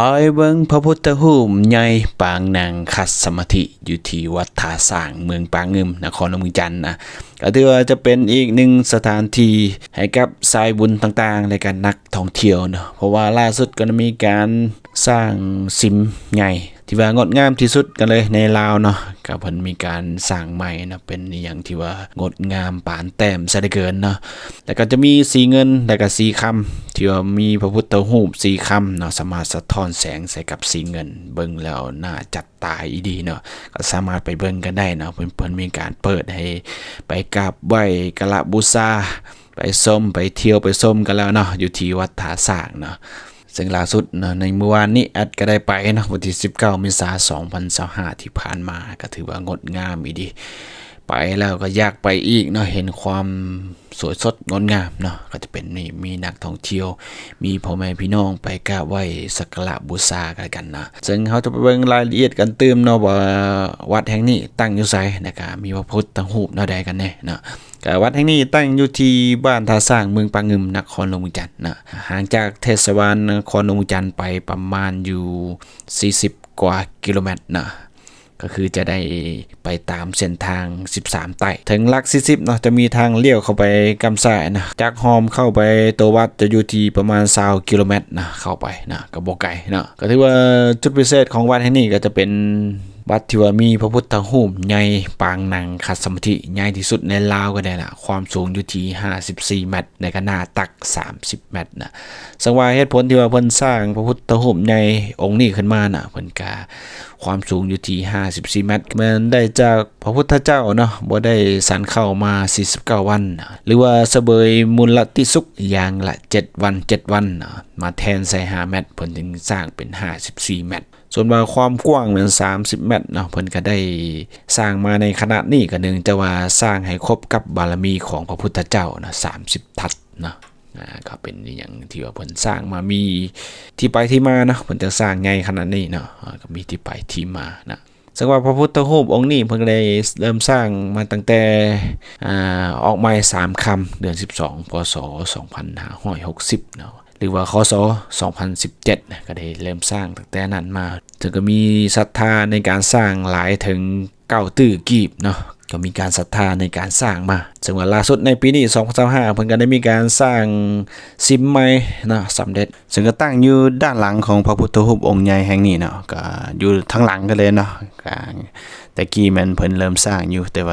ໄປເບິ່ງພະພຸດທະຮູບໃຫຍ່ປາງນັ່ງຄັດສະມາທິ ຢູ່ທີ່ວັດທ່າຊ້າງ ເມືອງປາງງຶມ ນະຄອນຫຼວງວຽງຈັນນະ ກໍຖືວ່າຈະເປັນອີກໜຶ່ງສະຖານທີ່ໃຫ້ກັບສາຍບຸນຕ່າງໆ ແລະ ກໍນັກທ່ອງທ່ຽວເນາະ ເພາະວ່າລ່າສຸດກໍໄດ້ມີການສ້າງສິມໃຫຍ່ ທີ່ວ່າງົດງາມທີ່ສຸດກັນເລີຍໃນລາວເນາະ ກໍເພິ່ນມີການສ້າງໃໝ່ເນາະ ເປັນອີ່ຫຍັງທີ່ວ່າງົດງາມປານແຕ້ມຊະເຫຼືອເກີນເນາະ ແລ້ວກໍຈະມີສີເງິນ ແລ້ວກໍສີຄຳ ທີ່ວ່າມີພະພຸດທະຮູບສີຄຳເນາະ ສາມາດສະທ້ອນແສງໃສ່ກັບສີເງິນ ເບິ່ງແລ້ວໜ້າຈັບຕາອີ່ຫຼີເນາະ ກໍສາມາດໄປເບິ່ງກັນໄດ້ເນາະ ເພິ່ນ ເພິ່ນມີການເປີດໃຫ້ໄປກາບໄຫວ້ກະລະບູຊາ ໄປຊົມ ໄປທ່ຽວ ໄປຊົມກັນແລ້ວເນາະ ຢູ່ທີ່ວັດທ່າຊ້າງເນາະ. ເຊິ່ງລ່າສຸດເນາະ ໃນມື້ວານນີ້ແອັດກໍໄດ້ໄປເນາະ ວັນທີສິບເກົ້າ ເມສາ ສອງພັນຊາວຫ້າ ທີ່ຜ່ານມາ ກໍຖືວ່າງົດງາມອີ່ຫຼີ ໄປແລ້ວກໍຢາກໄປອີກເນາະ ເຫັນຄວາມສວຍສົດງົດງາມເນາະ ກໍຈະເປັນນີ້ ມີນັກທ່ອງທ່ຽວ ມີພໍ່ແມ່ພີ່ນ້ອງໄປກາບໄຫວ້ສັກກາລະບູຊາກັນນະ ເຊິ່ງເຮົາຈະໄປເບິ່ງລາຍລະອຽດກັນຕື່ມເນາະ ວ່າວັດແຫ່ງນີ້ຕັ້ງຢູ່ໃສ ແລ້ວກໍມີພະພຸດທະຮູບແນວໃດກັນແດ່ເນາະ. ກະວັດແຫ່ງນີ້ຕັ້ງຢູ່ທີ່ບ້ານທ່າຊ້າງ ເມືອງປາງງຶມ ນະຄອນຫຼວງວຽງຈັນນະ ຫ່າງຈາກເທດສະບານນະຄອນຫຼວງວຽງຈັນໄປປະມານຢູ່ສີ່ສິບກວ່າກິໂລແມັດນະ ກໍຄືຈະໄດ້ໄປຕາມເສັ້ນທາງສິບສາມໃຕ້ ເຖິງຫຼັກສີ່ສິບເນາະ ຈະມີທາງລ້ຽວເຂົ້າໄປກ້ຳຊ້າຍນະ ຈາກຮ່ອມເຂົ້າໄປຕົວວັດຈະຢູ່ທີ່ປະມານຊາວກິໂລແມັດນະ ເຂົ້າໄປນະ ກໍບໍ່ໄກເນາະ ກໍຖືວ່າຈຸດພິເສດຂອງວັດແຫ່ງນີ້ກໍຈະເປັນ ວັດທີ່ວ່າມີພະພຸດທະຮູບໃຫຍ່ປາງນັ່ງຄັດສະມາທິໃຫຍ່ທີ່ສຸດໃນລາວກໍໄດ້ລະ ຄວາມສູງຢູ່ທີ່ຫ້າສິບສີ່ແມັດ ແລະ ກະໜ້າຕັກສາມສິບແມັດນະ ເຊິ່ງວ່າເຫດຜົນທີ່ວ່າເພິ່ນສ້າງພະພຸດທະຮູບໃຫຍ່ອົງນີ້ຂຶ້ນມານະ ເພິ່ນກະຄວາມສູງຢູ່ທີ່ຫ້າສິບສີ່ແມັດ ແມ່ນໄດ້ຈາກພະພຸດທະເຈົ້າເນາະ ບໍ່ໄດ້ສັນເຂົ້າມາສີ່ສິບເກົ້າວັນນະ ຫຼືວ່າສະເຫວີຍມຸນລະຕິສຸກຢ່າງລະເຈັດວັນເຈັດວັນນະ ມາແທນໃສ່ຫ້າແມັດ ເພິ່ນຈຶ່ງສ້າງເປັນຫ້າສິບສີ່ແມັດ. ສ່ວນວ່າຄວາມກວ້າງແມ່ນສາມສິບແມັດເນາະ ເພິ່ນກໍໄດ້ສ້າງມາໃນຂະໜາດນີ້ ກໍເນື່ອງຈາກວ່າສ້າງໃຫ້ຄົບກັບບາລະມີຂອງພະພຸດທະເຈົ້ານະ ສາມສິບທັດເນາະ ອາ ກໍເປັນອີ່ຫຍັງທີ່ວ່າເພິ່ນສ້າງມາ ມີທີ່ໄປທີ່ມາເນາະ ເພິ່ນຈະສ້າງໃຫຍ່ຂະໜາດນີ້ເນາະ ອາ ກໍມີທີ່ໄປທີ່ມານະ ເຊິ່ງວ່າພະພຸດທະຮູບອົງນີ້ເພິ່ນກໍໄດ້ເລີ່ມສ້າງມາຕັ້ງແຕ່ ອາ ອອກໃໝ່ສາມຄ່ຳ ເດືອນສິບສອງ ພ.ສ. ສອງພັນຫ້າຮ້ອຍຫົກສິບເນາະ ຫຼືວ່າ ຄ.ສ. ສອງພັນສິບເຈັດນະ ກໍໄດ້ເລີ່ມສ້າງຕັ້ງແຕ່ນັ້ນມາ ເຊິ່ງກໍມີສັດທາໃນການສ້າງຫຼາຍເຖິງເກົ້າຕື້ກີບເນາະ ກໍມີການສັດທາໃນການສ້າງມາ ເຊິ່ງວ່າລ່າສຸດໃນປີນີ້ ສອງພັນຊາວຫ້າ ເພິ່ນກໍໄດ້ມີການສ້າງສິມໃໝ່ເນາະ ສຳເລັດ ເຊິ່ງກໍຕັ້ງຢູ່ດ້ານຫຼັງຂອງພະພຸດທະຮູບອົງໃຫຍ່ແຫ່ງນີ້ເນາະ ກໍຢູ່ທາງຫຼັງກັນເລີຍເນາະ ກໍແຕ່ກີ້ແມ່ນເພິ່ນເລີ່ມສ້າງຢູ່ ແຕ່ວ່າ